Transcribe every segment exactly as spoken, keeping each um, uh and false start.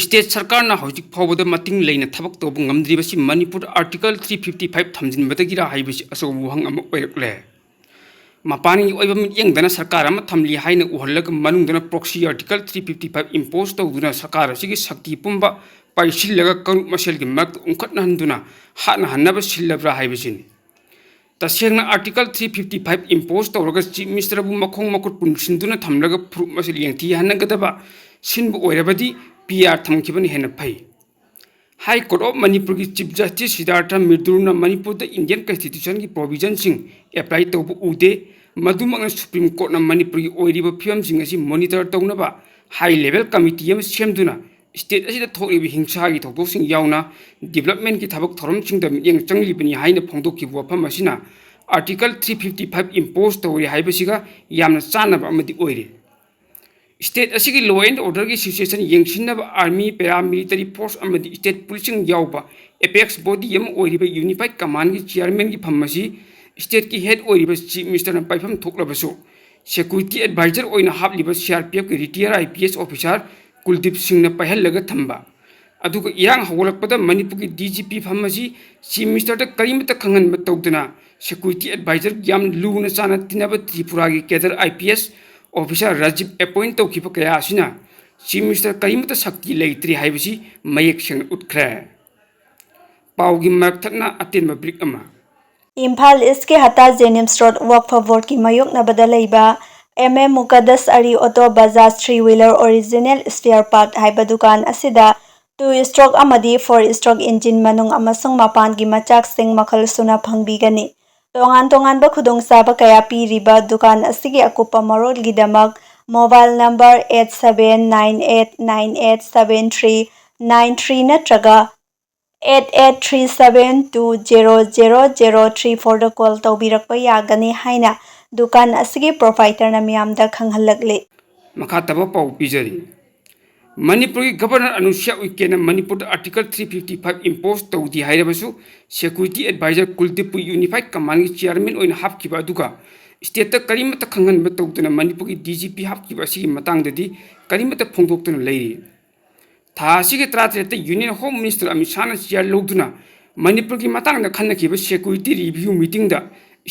State ꯁꯔꯀꯥꯔꯅ ꯍꯧꯖꯤꯛ ꯐꯥꯎꯕꯗ ꯃꯇꯤꯡ ꯂꯩꯅ ꯊꯕꯛ ꯇꯧꯕ ꯉꯝꯗ꯭ꯔꯤꯕꯁꯤ ꯃꯅꯤꯄꯨꯔꯗ ꯑꯥꯔꯇꯤꯀꯜ ꯊ꯭ꯔꯤ ꯐꯤꯐꯇꯤ ꯐꯥꯏꯚ ꯊꯝꯖꯤꯟꯕꯗꯒꯤꯔꯥ ꯍꯥꯏꯕꯁꯤ ꯑꯆꯧꯕ ꯋꯥꯍꯪ ꯑꯃ ꯑꯣꯏꯔꯛꯂꯦ꯫ ꯃꯄꯥꯟꯒꯤ ꯑꯣꯏꯕ ꯃꯤꯠꯌꯦꯡꯗꯅ ꯁꯔꯀꯥꯔ ꯑꯃ ꯊꯝꯂꯤ ꯍꯥꯏꯅ ꯎꯍꯜꯂꯒ ꯃꯅꯨꯡꯗꯅ proxy article three fifty five impose ꯇꯧꯗꯨꯅ ꯁꯔꯀꯥꯔ ꯑꯁꯤꯒꯤ ꯁꯛꯇꯤ ꯄꯨꯝꯕ ꯄꯥꯏꯁꯤꯜꯂꯒ ꯀꯥꯡꯂꯨꯞ ꯃꯁꯦꯜꯒꯤ ꯃꯔꯛꯇ ꯎꯪꯈꯠꯅꯍꯟꯗꯨꯅ ꯍꯥꯠꯅꯍꯟꯅꯕ ꯁꯤꯜꯂꯕ꯭ꯔꯥ ꯍꯥꯏꯕꯁꯤꯅꯤ꯫ ꯇꯁꯦꯡꯅ article three fifty five impose ꯇꯧꯔꯒ Chief Ministerꯕꯨ ꯃꯈꯣꯡ ꯃꯈꯨꯠ ꯄꯨꯟꯁꯤꯟꯗꯨꯅ ꯊꯝꯂꯒ ꯐꯨꯔꯨꯞ ꯃꯁꯦꯜ ꯌꯦꯡꯊꯤꯍꯟꯅꯒꯗꯕ ꯁꯤꯟꯕ ꯑꯣꯏꯔꯕꯗꯤ P R ꯊꯝꯈꯤꯕꯅ ꯍꯦꯟꯅ ꯐꯩ꯫ High Court of ꯃꯅꯤꯄꯨꯔꯒꯤ Chief Justice ꯁꯤꯗꯥꯔꯊ ꯃꯤꯔꯗꯨꯔꯅ ꯃꯅꯤꯄꯨꯔꯗ Indian Constitutionꯒꯤ provisionꯁꯤꯡ apply ꯇꯧꯕ ꯎꯗꯦ, ꯃꯗꯨꯃꯛꯅ Supreme Courtꯅ ꯃꯅꯤꯄꯨꯔꯒꯤ ꯑꯣꯏꯔꯤꯕ ꯐꯤꯕꯝꯁꯤꯡ ꯑꯁꯤ monitor ꯇꯧꯅꯕ high level committee ꯑꯃ ꯁꯦꯝꯗꯨꯅ state ꯑꯁꯤꯗ ꯊꯣꯛꯂꯤꯕ ꯍꯤꯡꯁꯥꯒꯤ ꯊꯧꯗꯣꯛꯁꯤꯡ ꯌꯥꯎꯅ developmentꯀꯤ ꯊꯕꯛ ꯊꯧꯔꯝꯁꯤꯡꯗ ꯃꯤꯠꯌꯦꯡ ꯆꯪꯂꯤꯕꯅꯤ ꯍꯥꯏꯅ ꯐꯣꯡꯗꯣꯛꯈꯤꯕ ꯋꯥꯐꯝ ꯑꯁꯤꯅ article three fifty five impose ꯇꯧꯔꯦ ꯍꯥꯏꯕꯁꯤꯒ ꯌꯥꯝꯅ ꯆꯥꯟꯅꯕ ꯑꯃꯗꯤ ꯑꯣꯏꯔꯦ꯫ State ꯑꯁꯤꯒꯤ law and orderꯒꯤ situation ꯌꯦꯡꯁꯤꯟꯅꯕ army, paramilitary force ꯑꯃꯗꯤ state policing ꯌꯥꯎꯕ apex body ꯑꯃ ꯑꯣꯏꯔꯤꯕ Unified Commandꯒꯤ chairmanꯒꯤ ꯐꯝ ꯑꯁꯤ stateꯀꯤ head ꯑꯣꯏꯔꯤꯕ Chief Ministerꯅ ꯄꯥꯏꯐꯝ ꯊꯣꯛꯂꯕꯁꯨ, security advisor ꯑꯣꯏꯅ ꯍꯥꯞꯂꯤꯕ C R P Fꯀꯤ retire I P S officer ꯀꯨꯜꯗꯤꯞ ꯁꯤꯡꯅ ꯄꯥꯏꯍꯜꯂꯒ ꯊꯝꯕ, ꯑꯗꯨꯒ ꯏꯔꯥꯡ ꯍꯧꯒꯠꯂꯛꯄꯗ ꯃꯅꯤꯄꯨꯔꯒꯤ D G P ꯐꯝ ꯑꯁꯤ Chief Ministerꯗ ꯀꯔꯤꯃꯠꯇ ꯈꯪꯍꯟꯕ ꯇꯧꯗꯅ security advisor ꯌꯥꯝ ꯂꯨꯅ ꯆꯥꯟꯅ ꯇꯤꯟꯅꯕ ꯇ꯭ꯔꯤꯄꯨꯔꯥꯒꯤ cadre I P S officer Rajiv appoint ꯇꯧꯈꯤꯕ ꯀꯌꯥ ꯑꯁꯤꯅ Chief Minister ꯀꯔꯤꯃꯠꯇ ꯁꯛꯇꯤ ꯂꯩꯇ꯭ꯔꯤ ꯍꯥꯏꯕꯁꯤ ꯃꯌꯦꯛ ꯁꯦꯡꯅ ꯎꯠꯈ꯭ꯔꯦ꯫ ꯄꯥꯎꯒꯤ ꯃꯔꯛ ꯊꯠꯅ ꯑꯇꯦꯟꯕ brief ꯑꯃ꯫ ꯏꯝꯐꯥꯜ ꯏꯁꯀꯤ ꯍꯇꯥ ꯖꯦꯅꯤꯝꯁ ꯔꯣꯗ ꯋꯛꯐ ꯕꯣꯔꯗꯀꯤ ꯃꯥꯌꯣꯛꯅꯕꯗ ꯂꯩꯕ M A ꯃꯨꯀꯗꯁ ꯑꯔꯤ auto Bajaj three wheeler original spare part ꯍꯥꯏꯕ ꯗꯨꯀꯥꯟ ꯑꯁꯤꯗ two stroke ꯑꯃꯗꯤ four stroke engine ꯃꯅꯨꯡ ꯑꯃꯁꯨꯡ ꯃꯄꯥꯟꯒꯤ ꯃꯆꯥꯛꯁꯤꯡ ꯃꯈꯜ ꯁꯨꯅ ꯐꯪꯕꯤꯒꯅꯤ꯫ ꯇꯣꯉꯥꯟ ꯇꯣꯉꯥꯟꯕ ꯈꯨꯗꯣꯡꯆꯥꯕ ꯀꯌꯥ ꯄꯤꯔꯤꯕ ꯗꯨꯀꯥꯟ ꯑꯁꯤꯒꯤ ꯑꯀꯨꯞꯄ ꯃꯔꯣꯜꯒꯤꯗꯃꯛ mobile number eight seven nine eight nine eight seven three nine three ꯅꯠꯇ꯭ꯔꯒ eight eight three seven two zero zero zero three fourꯗ call ꯇꯧꯕꯤꯔꯛꯄ ꯌꯥꯒꯅꯤ ꯍꯥꯏꯅ ꯗꯨꯀꯥꯟ ꯑꯁꯤꯒꯤ proprietorꯅ ꯃꯤꯌꯥꯝꯗ ꯈꯪꯍꯜꯂꯛꯂꯤ꯫ ꯃꯈꯥ ꯇꯥꯕ ꯄꯥꯎ ꯄꯤꯖꯔꯤ꯫ ꯃꯅꯤꯄꯨꯔꯒꯤ Governor ꯑꯅꯨꯁ꯭ꯌꯥ ꯎꯏꯀꯦꯅ ꯃꯅꯤꯄꯨꯔꯗ article three fifty five impose ꯇꯧꯗꯦ ꯍꯥꯏꯔꯕꯁꯨ, security advisor ꯀꯨꯜꯗꯤꯞꯄꯨ Unified Commandꯒꯤ chairman ꯑꯣꯏꯅ ꯍꯥꯞꯈꯤꯕ ꯑꯗꯨꯒ stateꯇ ꯀꯔꯤꯃꯠꯇ ꯈꯪꯍꯟꯕ ꯇꯧꯗꯅ ꯃꯅꯤꯄꯨꯔꯒꯤ D G P ꯍꯥꯞꯈꯤꯕ ꯑꯁꯤꯒꯤ ꯃꯇꯥꯡꯗꯗꯤ ꯀꯔꯤꯃꯠꯇ ꯐꯣꯡꯗꯣꯛꯇꯅ ꯂꯩꯔꯤ꯫ ꯊꯥ ꯑꯁꯤꯒꯤ ꯇꯔꯥꯇꯔꯦꯠꯇ Union Home Minister ꯑꯃꯤꯠ ꯁꯥꯍꯅ ꯆꯤꯌꯥꯔ ꯂꯧꯗꯨꯅ ꯃꯅꯤꯄꯨꯔꯒꯤ ꯃꯇꯥꯡꯗ ꯈꯟꯅꯈꯤꯕ security review meetingꯗ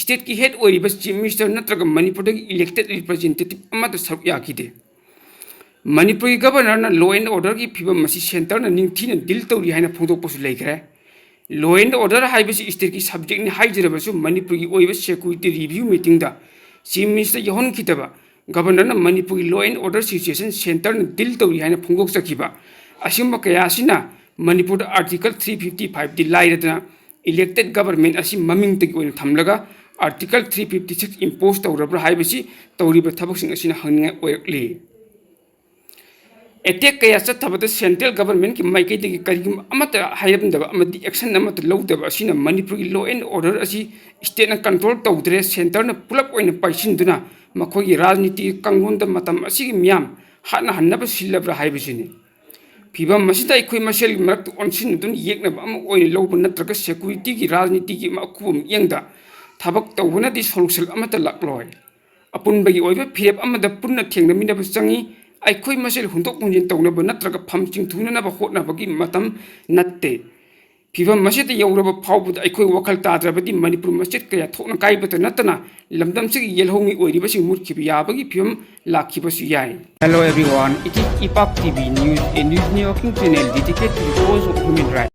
stateꯀꯤ head ꯑꯣꯏꯔꯤꯕ Chief Minister ꯅꯠꯇ꯭ꯔꯒ ꯃꯅꯤꯄꯨꯔꯗꯒꯤ elected representative ꯑꯃꯠꯇ ꯁꯔꯨꯛ ꯌꯥꯈꯤꯗꯦ꯫ ꯃꯅꯤꯄꯨꯔꯒꯤ Governorꯅ law and orderꯒꯤ ꯐꯤꯕꯝ ꯑꯁꯤ centreꯅ ꯅꯤꯡꯊꯤꯅ deal ꯇꯧꯔꯤ ꯍꯥꯏꯅ ꯐꯣꯡꯗꯣꯛꯄꯁꯨ ꯂꯩꯈ꯭ꯔꯦ꯫ Law and order ꯍꯥꯏꯕꯁꯤ stateꯀꯤ subjectꯅꯤ ꯍꯥꯏꯖꯔꯕꯁꯨ, ꯃꯅꯤꯄꯨꯔꯒꯤ ꯑꯣꯏꯕ security review meetingꯗ Chief Minister ꯌꯥꯎꯍꯟꯈꯤꯗꯕ Governorꯅ ꯃꯅꯤꯄꯨꯔꯒꯤ law and order situation centreꯅ deal ꯇꯧꯔꯤ ꯍꯥꯏꯅ ꯐꯣꯡꯗꯣꯛꯆꯈꯤꯕ ꯑꯁꯤꯒꯨꯝꯕ ꯀꯌꯥ ꯑꯁꯤꯅ ꯃꯅꯤꯄꯨꯔꯗ Article three fifty fiveꯗꯤ ꯂꯥꯏꯔꯗꯅ elected government ꯑꯁꯤ ꯃꯃꯤꯡꯇꯒꯤ ꯑꯣꯏꯅ ꯊꯝꯂꯒ Article three fifty six impose ꯇꯧꯔꯕ꯭ꯔꯥ ꯍꯥꯏꯕꯁꯤ ꯇꯧꯔꯤꯕ ꯊꯕꯛꯁꯤꯡ ꯑꯁꯤꯅ ꯍꯪꯅꯤꯡꯉꯥꯏ ꯑꯣꯏꯔꯛꯂꯤ꯫ Attack ꯀꯌꯥ ꯆꯠꯊꯕꯗ central governmentꯀꯤ ꯃꯥꯏꯀꯩꯗꯒꯤ ꯀꯔꯤꯒꯨꯝꯕ ꯑꯃꯠꯇ ꯍꯥꯏꯔꯝꯗꯕ ꯑꯃꯗꯤ action ꯑꯃꯠꯇ ꯂꯧꯗꯕ ꯑꯁꯤꯅ ꯃꯅꯤꯄꯨꯔꯒꯤ law and order ꯑꯁꯤ stateꯅ control ꯇꯧꯗ꯭ꯔꯦ, centreꯅ ꯄꯨꯂꯞ ꯑꯣꯏꯅ ꯄꯥꯏꯁꯤꯟꯗꯨꯅ ꯃꯈꯣꯏꯒꯤ ꯔꯥꯖꯅꯤꯇꯤꯒꯤ ꯀꯥꯡꯂꯣꯟꯗ ꯃꯇꯝ ꯑꯁꯤꯒꯤ ꯃꯤꯌꯥꯝ ꯍꯥꯠꯅꯍꯟꯅꯕ ꯁꯤꯜꯂꯕ꯭ꯔꯥ ꯍꯥꯏꯕꯁꯤꯅꯤ꯫ ꯐꯤꯕꯝ ꯑꯁꯤꯗ ꯑꯩꯈꯣꯏ ꯃꯁꯦꯜꯒꯤ ꯃꯔꯛꯇ ꯑꯣꯟꯁꯤꯟꯅꯗꯨꯅ ꯌꯦꯛꯅꯕ ꯑꯃ ꯑꯣꯏꯅ ꯂꯧꯕ ꯅꯠꯇ꯭ꯔꯒ securityꯒꯤ ꯔꯥꯖꯅꯤꯇꯤꯒꯤ ꯑꯃ ꯑꯀꯨꯞꯄ ꯃꯤꯠꯌꯦꯡꯗ ꯊꯕꯛ ꯇꯧꯕꯅꯗꯤ solution ꯑꯃꯠꯇ ꯂꯥꯛꯂꯣꯏ꯫ ꯑꯄꯨꯟꯕꯒꯤ ꯑꯣꯏꯕ ꯐꯤꯔꯦꯞ ꯑꯃꯗ ꯄꯨꯟꯅ ꯊꯦꯡꯅꯃꯤꯟꯅꯕ ꯆꯪꯏ꯫ ꯑꯩꯈꯣꯏ ꯃꯁꯦꯜ ꯍꯨꯟꯗꯣꯛ ꯍꯨꯟꯖꯤꯟ ꯇꯧꯅꯕ ꯅꯠꯇ꯭ꯔꯒ ꯐꯝ ꯆꯤꯡꯊꯨꯅꯅꯕ ꯍꯣꯠꯅꯕꯒꯤ ꯃꯇꯝ ꯅꯠꯇꯦ꯫ ꯐꯤꯕꯝ ꯑꯁꯤꯗ ꯌꯧꯔꯕ ꯐꯥꯎꯕꯗ ꯑꯩꯈꯣꯏ ꯋꯥꯈꯜ ꯇꯥꯗ꯭ꯔꯕꯗꯤ ꯃꯅꯤꯄꯨꯔ ꯃꯆꯦꯠ ꯀꯌꯥ ꯊꯣꯛꯅ ꯀꯥꯏꯕꯇ ꯅꯠꯇꯅ ꯂꯝꯗꯝꯁꯤꯒꯤ ꯌꯦꯜꯍꯧꯃꯤ ꯑꯣꯏꯔꯤꯕꯁꯤꯡ ꯃꯨꯠꯈꯤꯕ ꯌꯥꯕꯒꯤ ꯐꯤꯕꯝ ꯂꯥꯛꯈꯤꯕꯁꯨ ꯌꯥꯏ꯫ Hello everyone, it is Ipak T V News, a news networking channel dedicated to the cause of human rights.